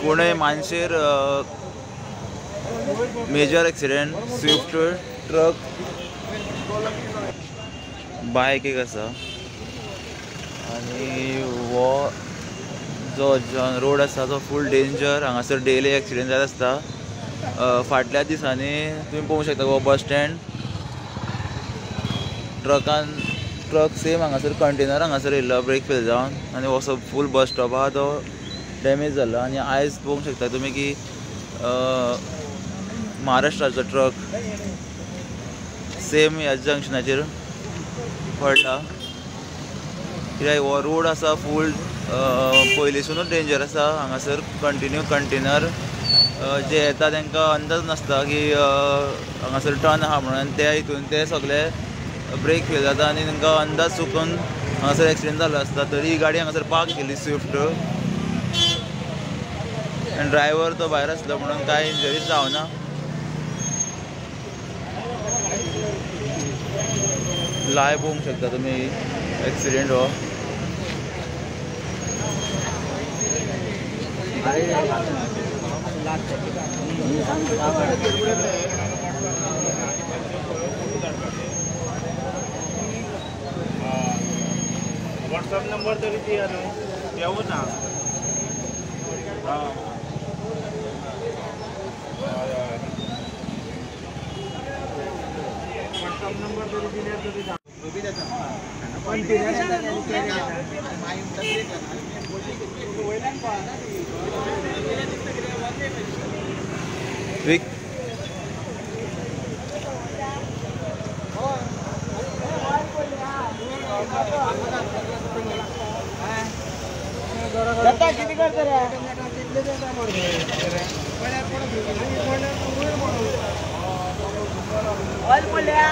Kune Mansher major accident, Swift truck bike एक आसा आनी हो जो रोड आसा तो फूल डेंजर. हांगासर डेली एक्सिडेंट जायत आसता. फाटल्या दिसांनी तुमी पळोवंक शकता हो बस स्टँड ट्रकान ट्रक सेम हांगासर कंटेनर हांगासर येयल्लो ब्रेक फेल जावन आनी हो फूल बस स्टॉप आहा तो डॅमेज जाल्लो. आनी आयज पळोवंक शकता तुमी की महाराष्ट्राचो ट्रक सेम ह्या जंक्शनाचेर पडला. कित्याक हो रोड आसा फूल पयलींसुनूच डेंजर आसा. हांगासर कंटिन्यू कंटेनर जे येता तांकां अंदाज नासता की हांगासर टर्न आहा म्हणून, ते हितून ते सगळे ब्रेक फेल जाता आनी तांकां अंदाज चुकून हांगासर एक्सिडेंट जाल्लो आसता. तरी ही गाडी हांगासर पार्क केली स्विफ्ट आनी ड्रायव्हर तो भायर आसलो म्हणून कांय इंजरीज जावना. लायव्ह पळोवंक शकता तुमी एक्सिडेंट हो. व्हॉट्सअप नंबर तरी दिया न्हू, देवू ना. व्हॉट्सअप नंबर तरी दिल्यार तरी वीक किती करता रे? ऑयल पडल्या.